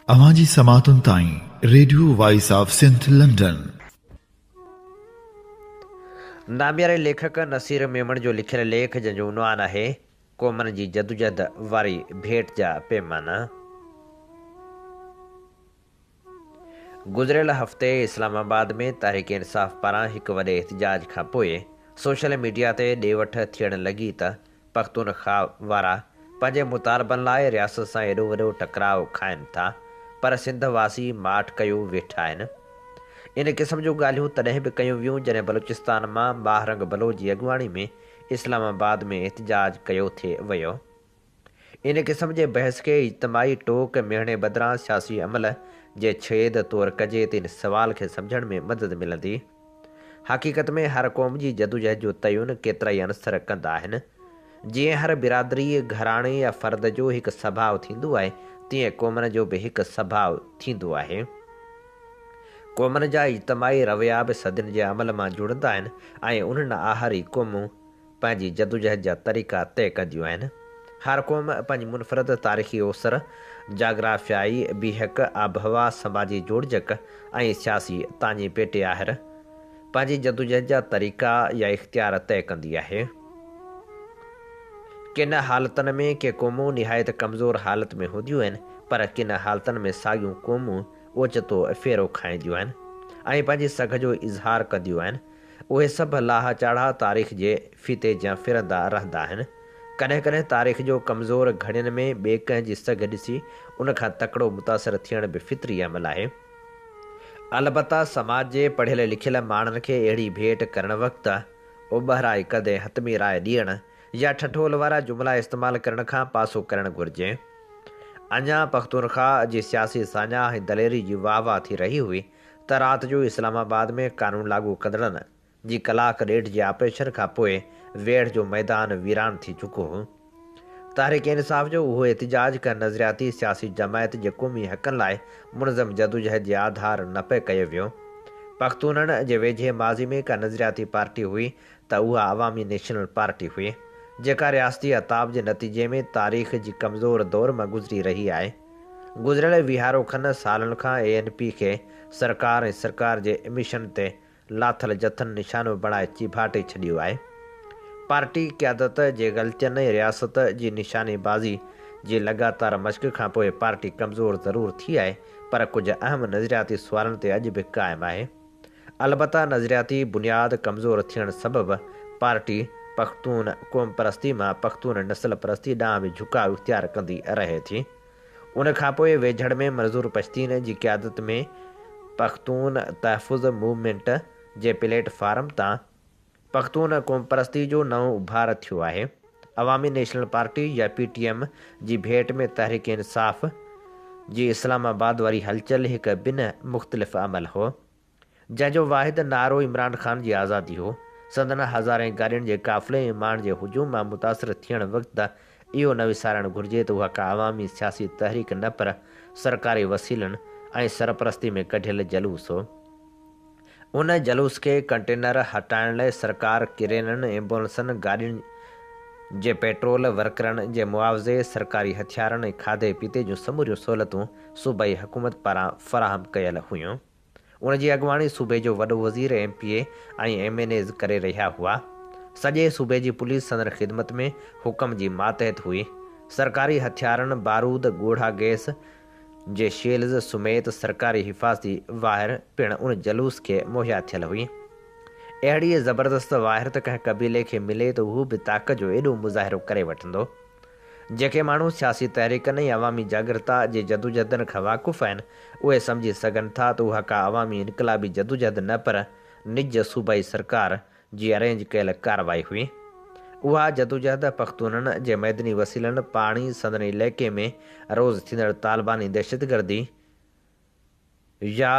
اوهان جي سماعتن تائين radio voice of Sindh London. نامياري ليکڪ نصير ميمڻ جو لکيل ليک جنهن جو عنوان آهي قومن جي جدوجهد واري ڀيٽ جا پيمانا. گذريل هفتي اسلام آباد ۾ تحريڪ انصاف پاران هڪ وڏي احتجاج کانپوء سوشل ميڊيا تي ڏي وٺ ٿيڻ لڳي ته پختونخواهه وارا پنهنجي مطالبن لاء رياست سان ايڏو وڏو ٽڪراء کائن ٿا پر سنڌ واسي ماٺ ڪيو ويٺا آهن. ان قسم جون ڳالهيون تڏهن به ڪيون ويون جڏهن بلوچستان مان ماهه رنگ بلوچ جي اڳواڻي ۾ اسلام آباد ۾ احتجاج ڪيو ٿي ويو. ان قسم جي بحث کي اجتماعي ٽوڪ مهڻي بدران سياسي عمل جي ڇيد طور ڪجي ته ان سوال کي سمجهڻ ۾ مدد ملندي. حقيقت ۾ هر قوم جي جدوجهد جو تعين ڪيترائي عنصر ڪندا آهن. جيئن هر برادري، گهراڻي يا فرد جو هڪ سڀاء ٿيندو آهي، تيئن قومن جو به هڪ سڀاء ٿيندو آهي. قومن جا اجتماعي رويا به صدين جي عمل مان جڙندا آهن ۽ انهن آهر ئي قومون پنهنجي جدوجهد جا طريقا طئي ڪنديون آهن. هر قوم پنهنجي منفرد تاريخي اوسر، جاگرافيائي بيهڪ، آبهوا، سماجي جوڙجڪ ۽ سياسي تاڃي پيٽي آهر پنهنجي جدوجهد جا طريقا يا اختيار طئي ڪندي آهي. ڪن حالتن ۾ ڪي قومون نهايت ڪمزور حالت ۾ هونديون آهن، پر ڪن حالتن ۾ ساڳيون قومون اوچتو ڦيرو کائينديون آهن ۽ پنهنجي سگهه جو اظهار ڪنديون آهن. اهي سڀ لاها چاڙها تاريخ جي ڦيٿي جيان ڦرندا رهندا آهن. ڪڏهن ڪڏهن تاريخ جو ڪمزور گهڙين ۾ ٻئي ڪنهن جي سگهه ڏسي ان کان تڪڙو متاثر ٿيڻ به فطري عمل آهي. البته سماج جي پڙهيل لکيل ماڻهن کي اهڙي ڀيٽ ڪرڻ وقت اٻهرائي ڪندي حتمي راء ڏيڻ يا ٺٺول وارا جملا استعمال ڪرڻ کان پاسو ڪرڻ گهرجي. اڃا پختونخواهه جي سياسي ساڃاهه ۽ دليري جي واهه واهه ٿي رهي هئي ته رات جو اسلام آباد ۾ قانون لاڳو ڪندڙن جي ڪلاڪ ڏيڍ جي آپريشن کان پوء ويڙهه جو ميدان ويران ٿي چڪو هو. تحريڪ انصاف جو اهو احتجاج ڪنهن نظرياتي سياسي جماعت جي قومي حقن لاء منظم جدوجهد جي آڌار نه پئي ڪيو ويو. پختونن جي ويجهي ماضي ۾ ڪا نظرياتي پارٽي هئي ته اها عوامي نيشنل پارٽي هئي، جيڪا رياستي عتاب جي نتيجي ۾ تاريخ جي ڪمزور دور مان گذري رهي آهي. گذريل ويهارو کن سالن کان اي اين پي کي سرڪار ۽ سرڪار جي مشن تي لاٿل جٿن نشانو بڻائي چيڀاٽي ڇڏيو آهي. پارٽي قيادت جي غلطين ۽ رياست جي نشاني بازي جي لڳاتار مشق کانپوء پارٽي ڪمزور ضرور ٿي آهي پر ڪجهه اهم نظرياتي سوالن تي اڄ به قائم آهي. البته نظرياتي بنياد ڪمزور ٿيڻ سبب پارٽي پختون قومپرستي مان پختون نسل پرستي ڏانهن به جهڪاء اختيار ڪندي رهي ٿي. ان کانپوء ويجهڙ ۾ منظور پشتين جي قيادت ۾ پختون تحفظ موومينٽ جي پليٽ فارم تان پختون قومپرستي جو نئون اڀار ٿيو آهي. عوامي نيشنل پارٽي يا پي ٽي ايم جي ڀيٽ ۾ تحريڪ انصاف جي اسلام آباد واري هلچل هڪ بنهه مختلف عمل هو. جنهن جو واحد نعرو عمران خان جي آزادي هو. سندن هزارين گاڏين جي قافلي ۽ ماڻهن جي هجوم مان متاثر ٿيڻ وقت اهو نه وسارڻ گهرجي ته اها ڪا عوامي سياسي تحريڪ نه پر سرڪاري وسيلن ۽ سرپرستي ۾ ڪڍيل جلوس هو. ان جلوس کي ڪنٽينر هٽائڻ لاء سرڪار ڪرينن، ايمبولنسن، گاڏين جي پيٽرول، ورڪرن جي معاوضي، سرڪاري هٿيارن ۽ کاڌي پيتي جون سموريون سهولتون صوبائي حڪومت پاران فراهم ڪيل هيون. ان جي اڳواڻي صوبي جو وڏو وزير، M P A ۽ M N As ڪري رهيا هئا. سڄي صوبي جي پوليس سندن خدمت ۾ حڪم جي ماتحت هئي. سرڪاري هٿيارن، بارود، ڳوڙها گئس جي شيلز سميت سرڪاري حفاظتي واهر پڻ ان جلوس کي مهيا ٿيل هئي. اهڙي زبردست واهر ته ڪنهن قبيلي کي ملي ته هو به طاقت جو ايڏو مظاهرو ڪري وٺندو. جيڪي ماڻهو سياسي تحريڪن ۽ عوامي جاڳرتا جي جدوجهدن کان واقف آهن، اهي سمجهي سگهن ٿا ته اها ڪا عوامي انقلابي جدوجهد نه پر نج صوبائي سرڪار جي ارينج ڪيل ڪارروائي هئي. اها جدوجهد پختونن جي معدني وسيلن، پاڻي، سندن علائقي ۾ روز ٿيندڙ طالباني دهشتگردي، يا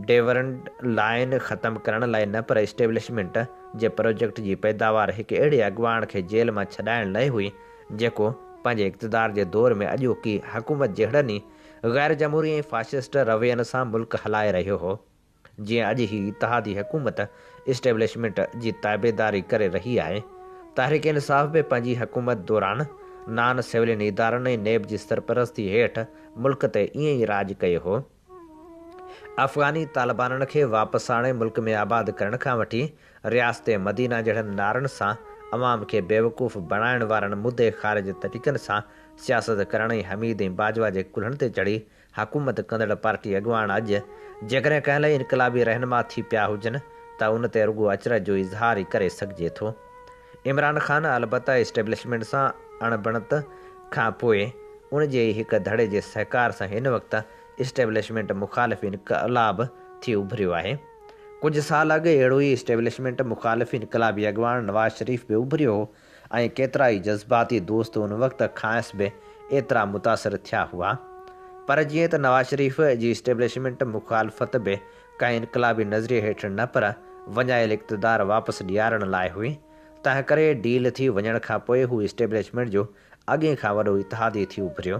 ڊيورنڊ لائين ختم ڪرڻ لاء نه پر اسٽيبلشمينٽ جي پروجيڪٽ جي پيداوار هڪ اهڙي اڳواڻ کي جيل مان ڇڏائڻ لاء هئي جيڪو پنهنجي اقتدار جي دور ۾ اڄوڪي حڪومت جهڙن ئي غير جمهوري ۽ فاشسٽ روين سان ملڪ هلائي رهيو هو جيئن اڄ هي اتحادي حڪومت اسٽيبلشمينٽ جي تابعداري ڪري رهي آهي. تحريڪ انصاف به پنهنجي حڪومت دوران نان سولين ادارن ۽ نيب جي سرپرستي هيٺ ملڪ تي ائين ئي راڄ ڪيو هو. افغاني طالبانن کي واپس آڻي ملڪ ۾ آباد ڪرڻ کان وٺي رياست مدينه جهڙن نعرن سان عوام کي بيوقوف بڻائڻ وارن مدي خارج طريقن سان سياست ڪرڻ ۽ حميد ۽ باجوا جي ڪلهن تي چڙهي حڪومت ڪندڙ پارٽي اڳواڻ اڄ جيڪڏهن ڪنهن لئه انقلابي رهنما ٿي پيا هجن ته ان تي رڳو اچرج جو اظهار ئي ڪري سگهجي ٿو. عمران خان البته اسٽيبلشمينٽ سان اڻبڻت کان پوء ان جي ئي هڪ ڌڙي جي سهڪار سان هن وقت اسٽيبلشمينٽ مخالف انقلاب ٿي اڀريو آهي. ڪجهه سال اڳ اهڙو ئي اسٽيبلشمينٽ مخالف انقلابي اڳواڻ نواز شريف به اڀريو هو ۽ ڪيترائي جذباتي دوست ان وقت کانئس به ايترا متاثر ٿيا هئا. پر جيئن ته نواز شريف جي اسٽيبلشمينٽ مخالفت به ڪنهن انقلابي نظريي هيٺ نه پر وڃايل اقتدار واپس ڏيارڻ لاء هئي، تنهنڪري ڊيل ٿي وڃڻ کان پوء هو اسٽيبلشمينٽ جو اڳئين کان وڏو اتحادي ٿي اڀريو.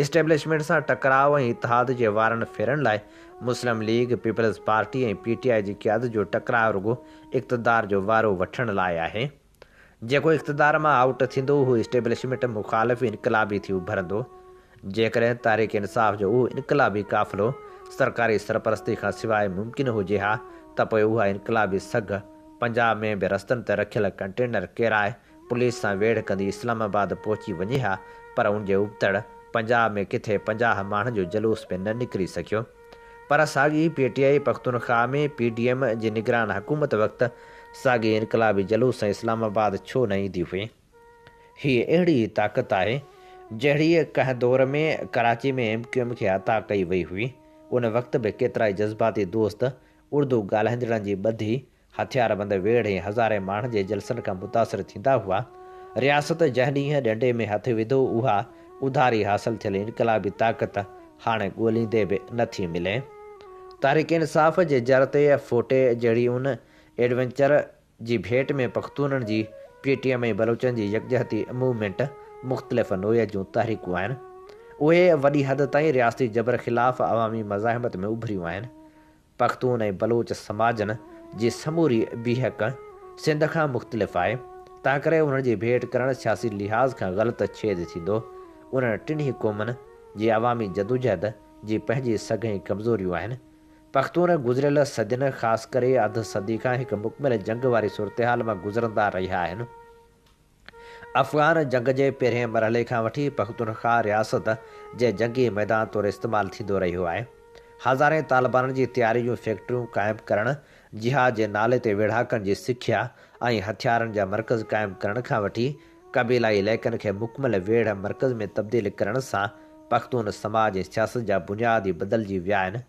اسٽيبلشمينٽ سان ٽڪراء ۽ اتحاد جي وارن ڦيرن لاء مسلم ليگ، پيپلز پارٽي ۽ پي ٽي آء جي قيادت جو ٽڪراء رڳو اقتدار جو وارو وٺڻ لاء آهي. جيڪو اقتدار مان آئوٽ ٿيندو اهو اسٽيبلشمينٽ مخالف انقلابي ٿي اڀرندو. جيڪڏهن تحريڪ انصاف جو اهو انقلابي قافلو سرڪاري سرپرستي کان سواء ممڪن هجي ها ته پوء اها انقلابي سگهه پنجاب ۾ به رستن تي رکيل ڪنٽينر ڪيرائي پوليس سان ويڙهه ڪندي اسلام آباد پهچي وڃي ها پر ان جي ابتڙ پنجاب ۾ ڪٿي 50 ماڻهن جو جلوس به نه نڪري سگهيو. پر ساڳي پي ٽي آء پختونخواهه ۾ پي ڊي ايم جي نگران حڪومت وقت ساڳي انقلابي جلوس سان اسلام آباد ڇو نه ايندي هئي؟ هيء اهڙي ئي طاقت آهي، جهڙي ڪنهن دور ۾ ڪراچي ۾ ايم ڪيو ايم کي عطا ڪئي وئي هئي. ان وقت به ڪيترائي جذباتي دوست اردو ڳالهائيندڙن جي ٻڌي هٿياربند ويڙهه ۽ هزارين ماڻهن جي جلسن کان متاثر ٿيندا هئا. رياست جنهن ڏينهن ڏنڊي ۾ هٿ وڌو اها اڌاري حاصل ٿيل انقلابي طاقت هاڻي ڳوليندي به نه ٿي ملي. تحريڪ انصاف جي جر تي ڦوٽي جهڙي ان ايڊونچر جي ڀيٽ ۾ پختونن جي پي ٽي ايم ۽ بلوچن جي يڪجهتي موومينٽ مختلف نوعيت جون تحريڪون آهن. اهي وڏي حد تائين رياستي جبر خلاف عوامي مزاحمت ۾ اڀريون آهن. پختون ۽ بلوچ سماجن جي سموري بيهڪ سنڌ کان مختلف آهي، تنهنڪري انهن جي ڀيٽ ڪرڻ سياسي لحاظ کان غلط ڇيد ٿيندو. انهن ٽنهي قومن جي عوامي جدوجهد جي پنهنجي سگهه ۽ ڪمزوريون آهن. پختون گذريل صدين خاص ڪري اڌ صدي کان هڪ مڪمل جنگ واري صورتحال مان گذرندا رهيا آهن. افغان جنگ جي پهرئين مرحلي کان وٺي پختونخواهه رياست جي جنگي ميدان طور استعمال ٿيندو رهيو آهي. هزارين طالبانن جي تياري جون فيڪٽريون قائم ڪرڻ، جهاد جي نالي تي ويڙهاڪن جي سکيا ۽ هٿيارن جا مرڪز قائم ڪرڻ کان وٺي قبيلائي علائقن کي مڪمل ويڙهه مرڪز ۾ تبديل ڪرڻ سان پختون سماج ۽ سياست جا بنياد ئي بدلجي ويا آهن.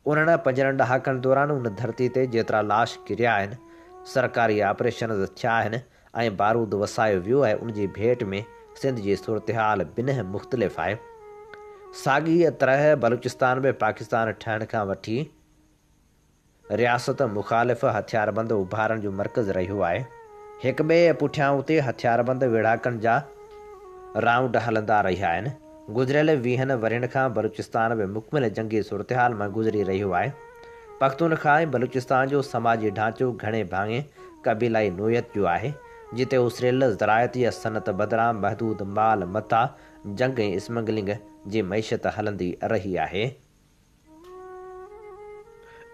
انهن پنجن ڏهاڪن دوران ان ڌرتي تي جيترا لاش ڪريا آهن، سرڪاري آپريشنز ٿيا آهن ۽ بارود وسايو ويو آهي ان جي ڀيٽ ۾ سنڌ جي صورتحال بنهه مختلف آهي. ساڳيء طرح بلوچستان به پاڪستان ٺهڻ کان وٺي رياست مخالف هٿياربند اڀارڻ جو مرڪز رهيو آهي. هڪ ٻئي پٺيان اتي هٿياربند ويڙهاڪن جا رائونڊ هلندا رهيا آهن. گذريل ويهن ورهين کان بلوچستان به مڪمل جنگي صورتحال مان گذري رهيو آهي. پختونخوا ۽ بلوچستان جو سماجي ڍانچو گهڻي ڀاڱي قبيلائي نوعيت جو آهي، جتي اسريل زراعت يا صنعت بدران محدود مال متاع، جنگ ۽ اسمگلنگ جي معيشت هلندي رهي آهي.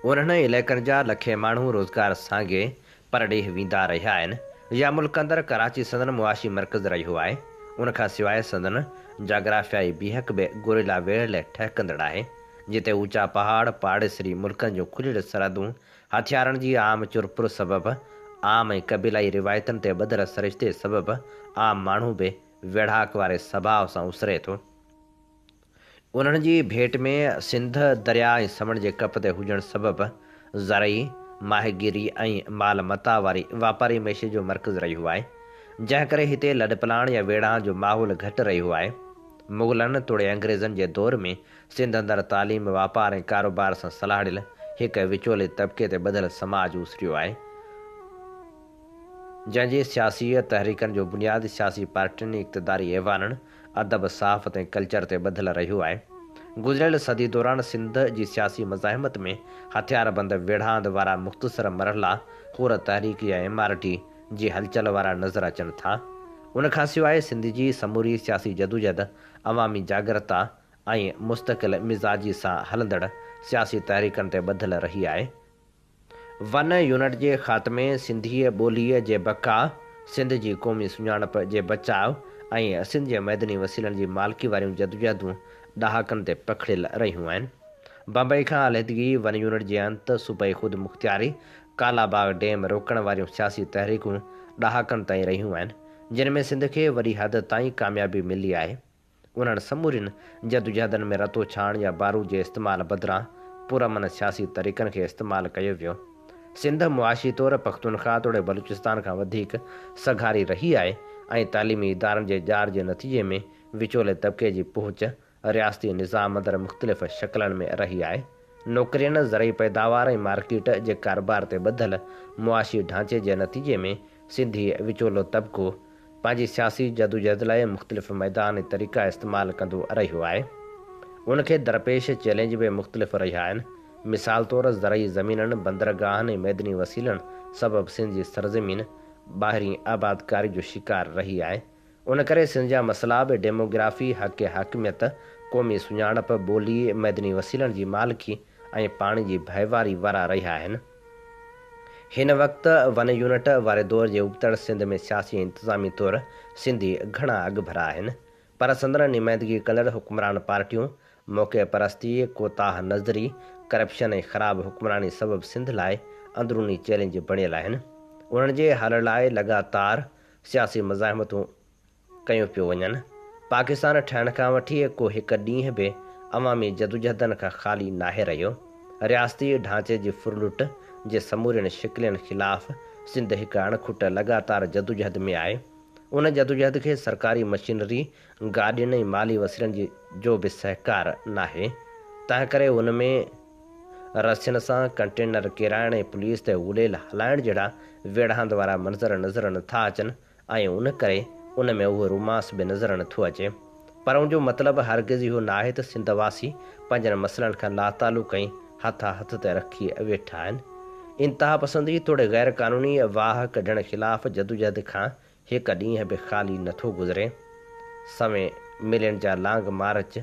انهن علائقن جا لکين ماڻهو روزگار سانگي پرڏيهه ويندا رهيا آهن يا ملڪ اندر ڪراچي سندن معاشي مرڪز رهيو آهي. ان کان سواء سندن جاگرافيائي بيهڪ به گوريلا ويڙهه لاء ٺهڪندڙ آهي، جتي اوچا پهاڙ، پاڙيسري ملڪن جون کليل سرحدون، هٿيارن جي عام چرپر سبب، عام ۽ قبيلائي روايتن تي ٻڌل سرشتي سبب عام ماڻهو به ويڙهاڪ واري سڀاء سان اسري ٿو. انهن جي ڀيٽ ۾ سنڌ درياء ۽ سمنڊ جي ڪپ تي هجڻ سبب زرعي، ماهيگيري ۽ مال متاع واري واپاري معيشت جو مرڪز رهيو آهي، جنهن ڪري هتي لڏپلاڻ يا ويڙهاند جو ماحول گهٽ رهيو آهي. مغلن توڙي انگريزن جي دور ۾ سنڌ اندر تعليم، واپار ۽ ڪاروبار سان سلهاڙيل هڪ وچولي طبقي تي ٻڌل سماج اسريو آهي، جنهن جي سياسي تحريڪن جو بنياد سياسي پارٽين، اقتداري ايوانن، ادب، صحافت ۽ ڪلچر تي ٻڌل رهيو آهي. گذريل صدي دوران سنڌ جي سياسي مزاحمت ۾ هٿياربند ويڙهاند وارا مختصر مرحلا حر تحريڪ يا ايم آر ڊي جي هلچل وارا نظر اچن ٿا. ان کان سواء سنڌ جي سموري سياسي جدوجھد عوامي جاڳرتا ۽ مستقل مزاجي سان هلندڙ سياسي تحريڪن تي ٻڌل رهي آهي. ون يونٽ جي خاتمي، سنڌيء ٻوليء جي بقا، سنڌ جي قومي سڃاڻپ جي بچاء ۽ سنڌ جي معدني وسيلن جي مالڪي واريون جدوجهدون ڏهاڪن تي پکڙيل رهيون آهن. بمبئي کان علحدگي، ون يونٽ جي انت، صوبائي خودمختياري، ڪالا باغ ڊيم روڪڻ واريون سياسي تحريڪون ڏهاڪن تائين رهيون آهن، جن ۾ سنڌ کي وڏي حد تائين ڪاميابي ملي آهي. انهن سمورين جدوجهدن ۾ رتوڇاڻ يا بارود جي استعمال بدران پرامن سياسي طريقن کي استعمال ڪيو ويو. سنڌ معاشي طور پختونخواهه توڙي بلوچستان کان وڌيڪ سگهاري رهي آهي ۽ تعليمي ادارن جي ڄار جي نتيجي ۾ وچولي طبقي جي پهچ رياستي نظام اندر مختلف شڪلن ۾ رهي آهي. نوڪرين، زرعي پيداوار ۽ مارڪيٽ جي ڪاروبار تي ٻڌل معاشي ڍانچي جي نتيجي ۾ سنڌي وچولو طبقو پنهنجي سياسي جدوجهد لاء مختلف ميدان ۽ طريقا استعمال ڪندو رهيو آهي. ان کي درپيش چئلينج به مختلف رهيا آهن. مثال طور زرعي زمينن، بندرگاهن ۽ معدني وسيلن سبب سنڌ جي سرزمين ٻاهرين آبادڪاري جو شڪار رهي آهي. ان ڪري سنڌ جا مسئلا به ڊيموگرافي، حق حاڪميت، قومي سڃاڻپ، ٻولي، معدني وسيلن جي مالڪي ۽ پاڻي جي ڀائيواري وارا رهيا آهن. هن وقت ون يونٽ واري دور جي ابتڙ سنڌ ۾ سياسي ۽ انتظامي طور سنڌي گهڻا اڳڀرا آهن، پر سندن نمائندگي ڪندڙ حڪمران پارٽيون موقعي پرستي، ڪوتاهه نظري، ڪرپشن ۽ خراب حڪمراني سبب سنڌ لاء اندروني چئلينج بڻيل آهن. انهن جي حل لاء لڳاتار سياسي مزاحمتون ڪيون پيو وڃن. پاڪستان ٺهڻ کان وٺي ڪو هڪ ڏينهن به عوامي جدوجهدن کان خالي ناهي رهيو. رياستي ڍانچي جي ڦرلٽ جي سمورين شڪلين خلاف سنڌ هڪ اڻکٽ لڳاتار جدوجهد ۾ آهي. ان جدوجهد کي سرڪاري مشينري، گاڏين ۽ مالي وسيلن جي جو به سهڪار ناهي. تنهنڪري ان ۾ رسين سان ڪنٽينر ڪيرائڻ ۽ پوليس تي غليل هلائڻ جهڙا ويڙهاند وارا منظر نظر نٿا اچن. ۽ ان ڪري ان ۾ اهو رومانس به نظر نه ٿو اچي. پر ان جو مطلب هرگز اهو ناهي ته سنڌ واسي پنهنجن مسئلن کان لاتعلق ۽ هٿ هٿ تي رکي ويٺا آهن. انتهاپسندي توڙي غير قانوني واهه ڪڍڻ خلاف جدوجهد کان هڪ ڏينهن به خالي نه ٿو گذري. سوين ملين جا لانگ مارچ،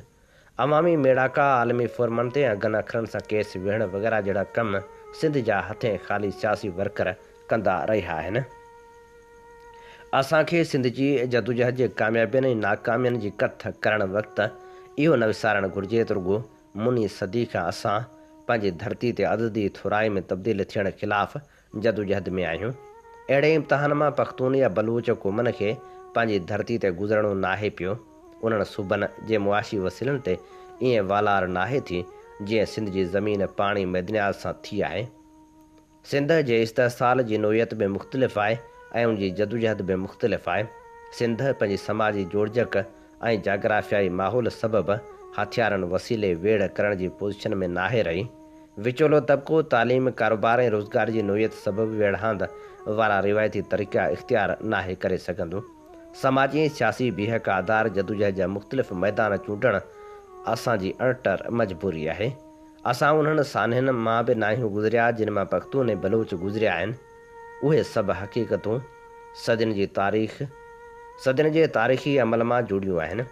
عوامي ميڙاڪا، عالمي فورمن تي انگن اکرن سان ڪيس ويڙهڻ وغيره جهڙا ڪم سنڌ جا هٿين خالي سياسي ورڪر ڪندا رهيا آهن. اسان کي سنڌ جي جدوجهد جي ڪاميابين ۽ ناڪامين جي ڪٿ ڪرڻ وقت اهو نه وسارڻ گهرجي ته رڳو مني صدي کان اسان پنهنجي ڌرتي تي عددي ٿورائي ۾ تبديل ٿيڻ خلاف جدوجهد ۾ آهيون. اهڙي امتحان مان پختون يا بلوچ قومن کي پنهنجي ڌرتي تي گذرڻو ناهي پيو. انهن صوبن جي معاشي وسيلن تي ائين والار ناهي ٿي، جيئن سنڌ جي زمين، پاڻي، معدنيات سان ٿي آهي. سنڌ جي استحصال جي نوعيت به مختلف آهي ۽ ان جي جدوجهد به مختلف آهي. سنڌ پنهنجي سماجي جوڙجڪ ۽ جاگرافيائي ماحول سبب هٿيارن وسيلي ويڙهه ڪرڻ جي پوزيشن ۾ ناهي رهي. وچولو طبقو تعليم، ڪاروبار ۽ روزگار جي نوعيت سبب ويڙهاند وارا روايتي طريقا اختيار ناهي ڪري سگهندو. سماجي ۽ سياسي بيهڪ آڌار جدوجهد جا مختلف ميدان چونڊڻ اسان جي اڻٽر مجبوري آهي. اسان انهن سانحن مان به ناهيون گذريا جن مان پختون ۽ بلوچ گذريا آهن. اهي سڀ حقيقتون صدين جي تاريخ صدين جي تاريخي عمل مان جڙيون آهن،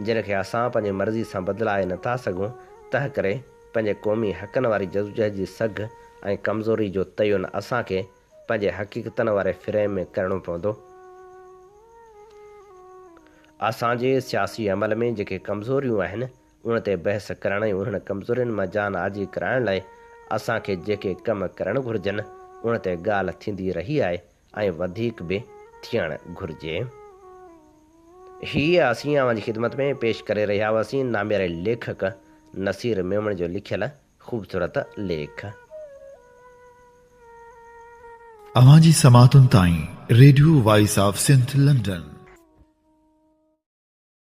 جن کي اسان پنهنجي مرضي سان بدلائي نٿا سگهون، تنهنڪري پنهنجي قومي حقن واري جدوجهد جي سگهه ۽ ڪمزوري جو تعين اسان کي پنهنجي حقيقتن واري فريم ۾ ڪرڻو پوندو. اسان جي سياسي عمل ۾ جيڪي ڪمزوريون آهن، ان تي بحث ڪرڻ ۽ انهن ڪمزورين مان جان آجي ڪرائڻ لاء اسان کي جيڪي ڪم ڪرڻ گهرجن، ان تي ڳالهه ٿيندي رهي آهي ۽ وڌيڪ به ٿيڻ گهرجي. هيء اسين اوهان جي خدمت ۾ پيش ڪري رهيا هئاسين نامياري ليکڪ نصير ميمڻ جو لکيل خوبصورت ليک. اوهان جي سماعتن تائين radio voice of Sindh London.